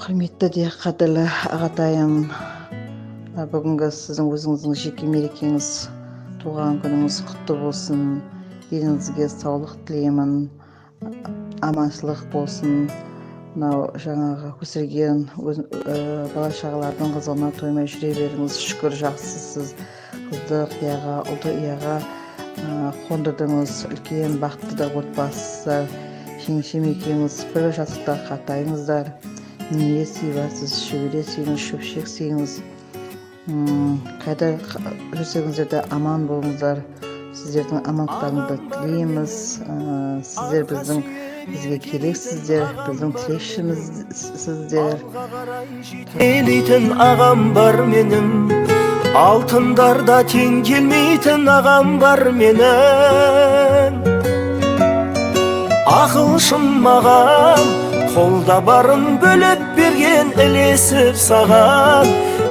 Құрметті де қадірлі ағатайым, бүгінгі сіздің өзіңіздің жеке мерекеңіз, туған күніңіз құтты болсын. Деніңізге саулық тілеймін, аманшылық болсын. Мынау жаңағы өсірген бала шағалардың қызығына тоймай жүре беріңіз. Шүкір, жақсысыз. Қызды қияға, ұлды ұяға қондырдыңыз. Үлкен бақытты да отбасысыздар. Жеңешем екеуіңіз бір жастықта қартайыңыздар. Немере сыйларсыз, шөбере сүйіңіз, шөпшек сүйіңіз. Қайда жүрсеңіздер де аман болыңыздар. Сіздердің амандықтарыңызды тілейміз. Сіздер бізге керексіздер, біздің тілекшімізсіздер. Елейтін ағам бар менің, алтындарда тең келмейтін ағам бар менің. Ақылшым маған қолда барын бөліп берген, ілесіп саған.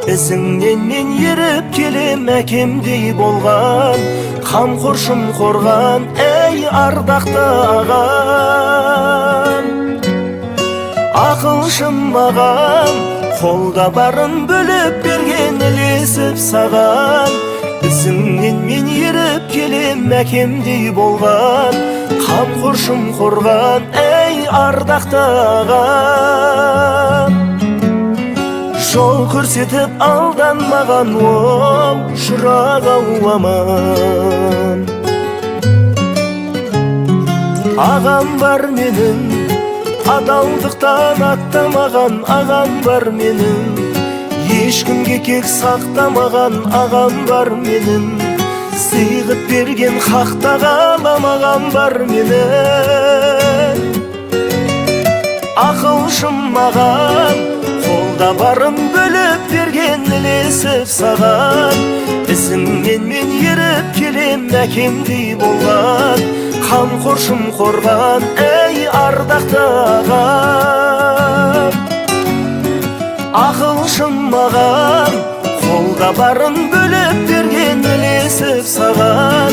Ізіңнен мен еріп келем, әкемдей болған қамқоршым, қорған, әй, ардақты ағам. Ақылшым маған қолда барын бөліп берген, ілесіп саған. Ізіңнен мен еріп келем, әкемдей болған қамқоршым, қорған, әй, ардақты ағам. Жол көрсетіп алданмаған, оу, шырақ ау, аман. Ағам бар менің, адалдықтан аттамаған ағам бар менің. Ешкімге кек сақтамаған ағам бар менің. Сыйғып берген хақ тағалам, ағам бар менің. Ақылшым маған қолда барын бөліп берген, ілесіп саған. Ізіңнен мен еріп келем, әкемдей болған қамқоршым, қорған, әй, ардақты ағам. Ақылшым маған қолда барын бөліп берген, ілесіп саған.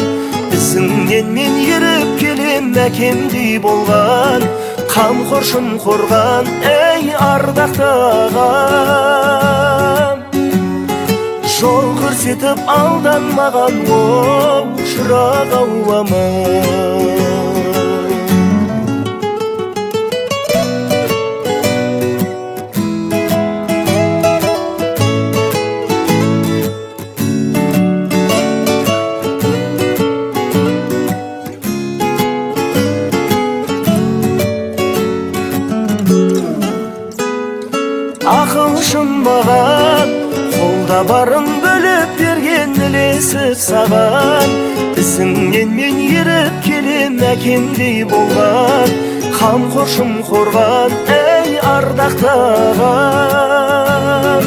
Ізіңнен мен еріп келем, әкемдей болған қамқоршым, қорған, әй, ардақты ағам. Жол көрсетіп алданмаған, оу, шырақ ау, аман. Ақылшым маған қолда барын бөліп берген, ілесіп саған. Ізіңнен мен еріп келем, әкемдей болған қамқоршым, қорған, әй, ардақты ағам.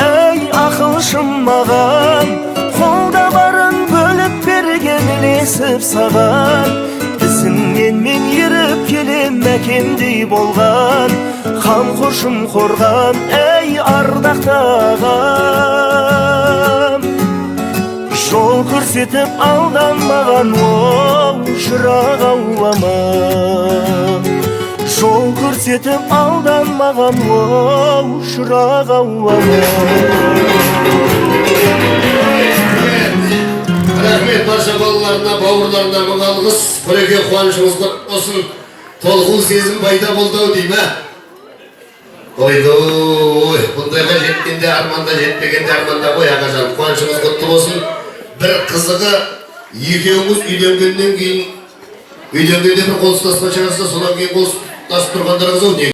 Әй, ақылшым маған қолда барын бөліп берген, ілесіп саған. Ізіңнен мен еріп келем, әкемдей болған қамқоршым, қорған, әй, ардақты ағам. Жол көрсетіп алданмаған, оу, шырақ ау, аман. Жол көрсетіп алданмаған, оу, шырақ ау, аман. Рахмет барша балаларына, бауырларына мың алғыс. Құреке, қуанышыңыз құтты болсын. Толқу сезім пайда болды ау деймін, ә? Ойдой, бұндайға жеткенде арманда, жетпегенде арманда ғой, ағажан. Қуанышыңыз құтты болсын. Бір қызығы, екеуіңіз үйленгеннен кейін, үйленгенде бір қол ұстасқан шығарсыздар, содан кейін қол ұстасып тұрғандарыңыз ау не?